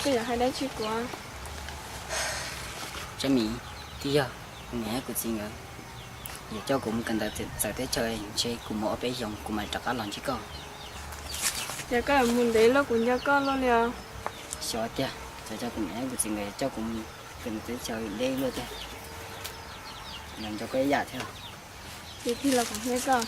Yog hais dab tsi kuv? Tsab Mim, twb yog kuv niam thiab kuv txiv nkawd yuav coj kuv mus kawm ntawv txawv teb chaws, ntshe kuv mus ob peb xyoos kuv mam rov qab los ntsib koj. Yog koj yuav mus ntev luaj kuv nco koj luaj li os. Xyov tiag, xyov cov kuv niam thiab kuv txiv nkawd yuav coj kuv mus kawm ntawv teb chaws deb luaj tiag, los nco koj ib yam thiab. Ces tig los kom hleb koj.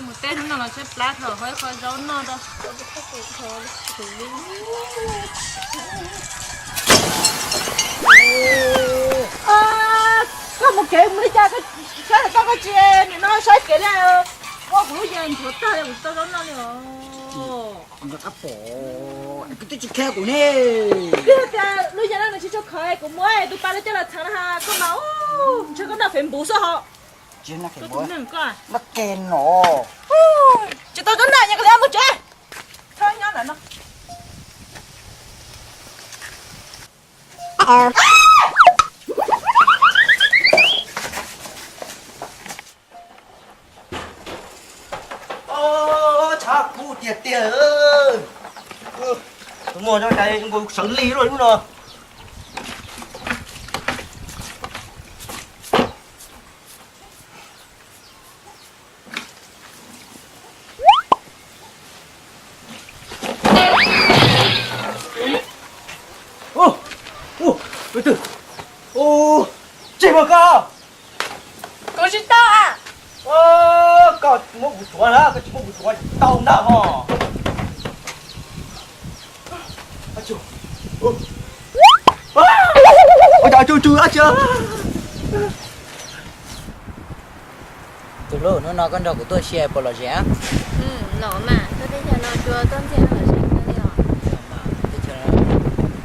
Mus teb hnub no los tshaib plab, thov hau ib qho zaub noj rau. Koj mus kev mus li cas, saib koj, koj tsis nim no saib kev li. Ua kuv lub yas nthuav tag li, kuv tsis tau zaub noj li os. Koj twb tsis qhia kuv ne. Twb tias lub yas no nws tsis tshua khov, kuv muab tus pa lawv coj los txhav na, koj mas ntshe koj noj Facebook xwb ho. Noj ke no. Tsis tau zaub noj, nyob koj li mus tsev. Txhob nyob ntawm no. Tshav kub tiag tiag. Tus muaj cov cai nkaus sawv lig luaj lub no. Ub, ub, ub, tseg mas koj. Kuv tsis tau a. Koj muab kuv tuav na, koj tsis muab kuv tuav tsis tau ntag ho. Ua cas tsw tsw dab tsi? Tus hlub, hnub no koj nrog kuv tuaj sia puas lom zem? Lom mas, koj teb chaws no cua toj ntxiag lom zem kawg li os. Teb chaws no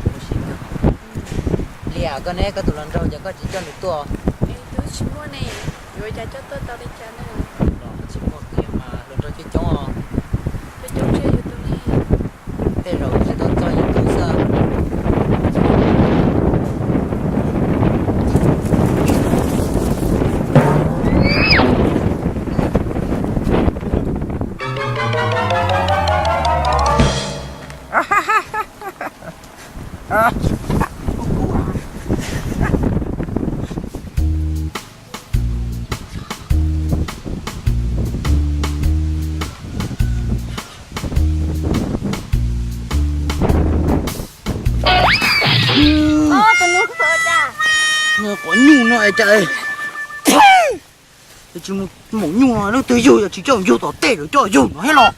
kuv sim kawg. Liam, koj neb koj tus hluas nraug ces koj tsis coj nws tuaj? Twb tsis muaj ne, yuav cas coj tuaj tau li cas ne? Tsis muaj kiag mas hluas nraug coob coob os. Coob coob ntshe yus tus ne. Tej zaum tsis tau txog yus tus xwb. Tus nus, quav nyuj no es cas tsis mus maum nyuj no, leej twg yug yog tsis coj yug tom tej lawm coj yug no thiab los.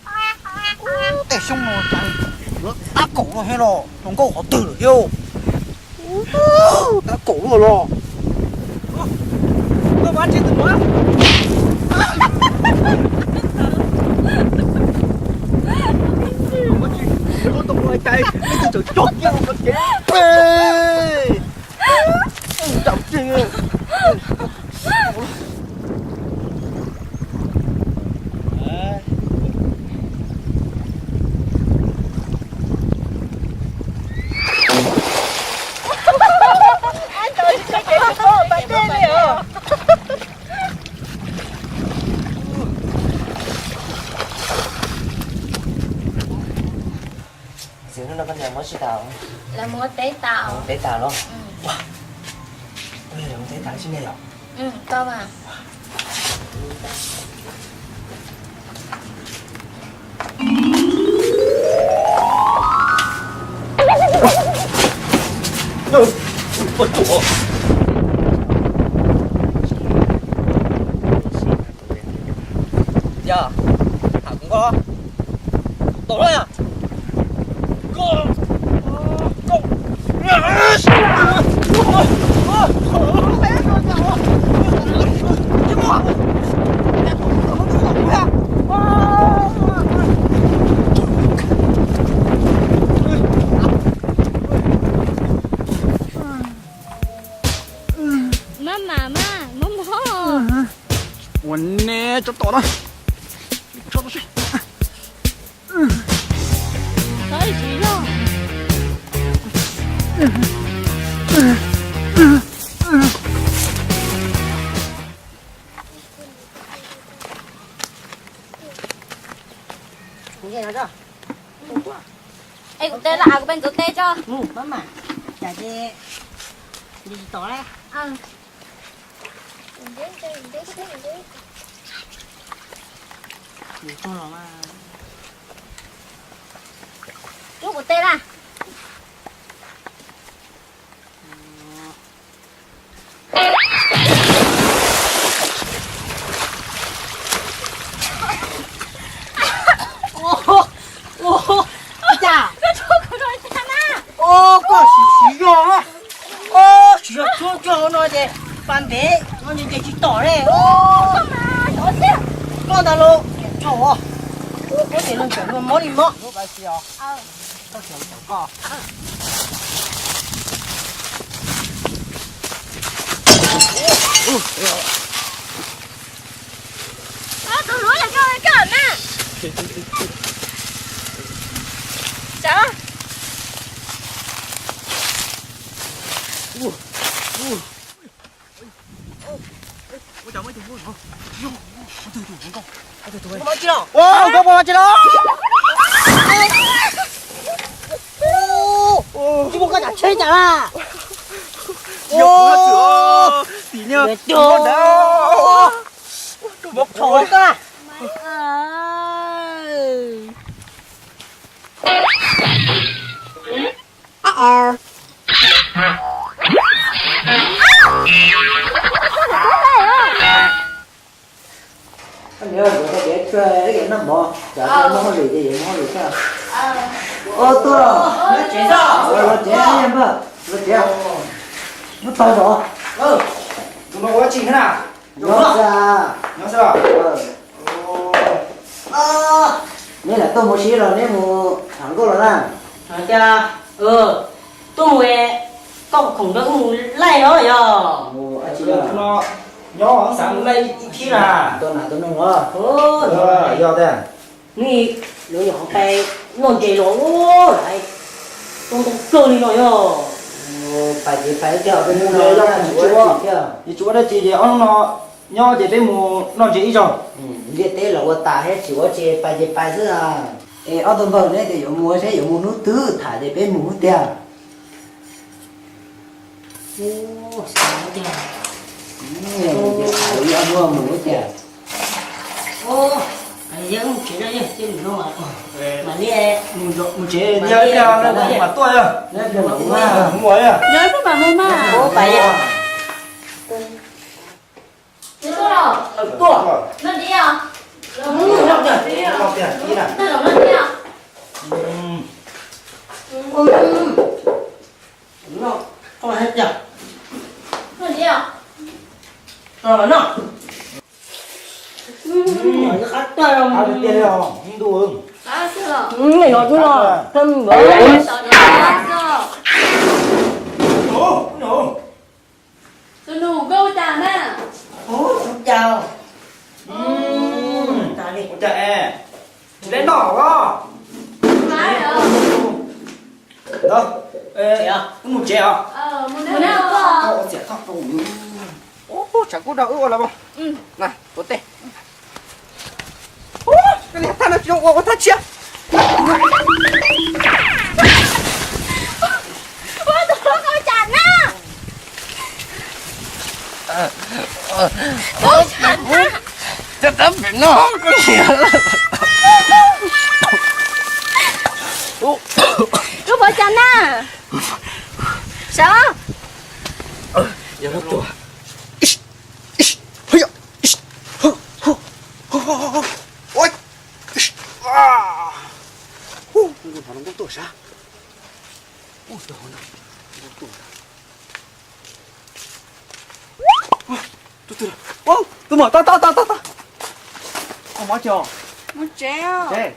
Tej xyoob no cas yuav tab kaum no thiab los, hluas nkauj qhov twg lawm thiab. Tab kaum luaj los. Txiv, hnub no koj niam muab tsis tas? Lawv muab teb tas. Muab teb tas los? Muab teb tas tsis ne yom? Tau mas. Yog, tham kuv nkauj. Tau lawm. Maj mam mas, mob mob. Ua ne, tso tom no. Tso tom seb. Tso ib sim zog. Mus, pab mam, cas ces tsis tom lawm. Mus txog los mas. Rub kuv teb na. Ua cas? Koj siv siv zog, siv zog tsuab tsuag no ces pas ntev no ces tsis tom ne. Koj ntag lauj, tsaug os. Koj tias luag cawm luag mob li mob. Tsis muaj koj tsam tsheb cas na. Tim niag, Ua tuaj los tsev, los tsev, los tsev, muab tau zos. Nyob xwb. Neb lam tuaj mus sib los neb mus tham nkauj los na? Hais tias, tuaj mus, koj khoom rau wb mus laij no yog? Nyob xav mus laij ib thib na. Tua nas tua noog os. Yog tiag. Nws yuav nyuam qhuav pais noj ntses los lawm, tua ntoo plawg li no yog. Pais ces pais thiab, tsis ua dab tsi ces ob hnub no nyob ces peb mus noj ntses ib zaug. Ntiaj teb los ua tas thiab tsis ua dab tsi, pais ces pais xwb. Es ob tug npawg, neb tias yuav mus saib yuav mus hnub twg, tham ces peb mus hnub tiag. Tham ib ob hnub mus hnub tiag. Mus tsev, mus tsev, mam tuaj. Mus mas. Tuaj. Tus nus, nkauj ua cas na? Ua cas? Ua cas es? Tsis lej noj os. Wb mus tsev os. Koj ua txiam thoj rau. Tshav kub rau wb ua los mas. Na, tua tej. Koj niag thaj no tsis zoo ua, ua thaj tshiab. Ua tus hluas nkauj cas na. Cov tab pem no koj niam. Koj puas cas na? Sav. Yog no tuaj. Tuaj sav. Tus twg? Tus muam, tau tau tau tau tau. Mus tsev os. Tsev.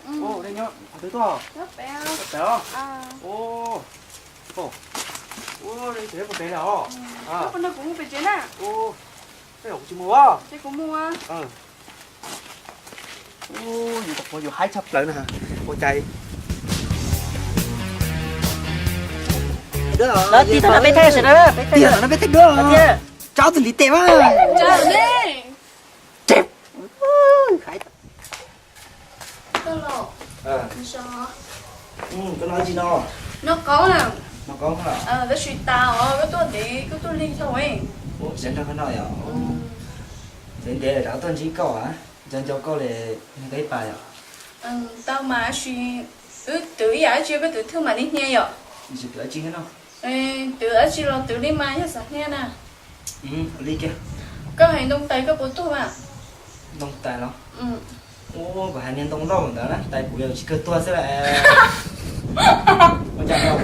Nyob qhov twg tuaj? Pem os. Ua, tsev puag pem lawm os. Kuv mus pem tsev na. Tej zaum kuv tsis mus os. Ces kuv mus. Ub, yus tus qhuav yus haib tshaj plaws na. Ua cas. Lawv tig tau na, peb thaij sawv daws, peb thaij sawv daws. Tsab tus ntiv tes mas. Tsev. Koj noj tsis no? Noj qoob na. Noj qoob los? Tab sis tas os, koj tuaj ntev koj tuaj lig tau. Ua, siav nrog koj noj yom. Ntev ntev lawm rov tuaj ntsib koj, nco nco koj li, nrog koj ib pas yom. Tau mas, tab sis wb twv ib yam dab tsi koj twv thwj mam li hnia yom. Twv dab tsi no? Twv dab tsi los twv li mas yog xav hnia na. Ua li kiag. Koj hais ntoo tais koj puas tuag mas? Ntoo tais los? Ua, kuv hais niag ntoo lauj ntawd na, tais kuv yog tsis kawg tuag xwb las. Ua cas lauj?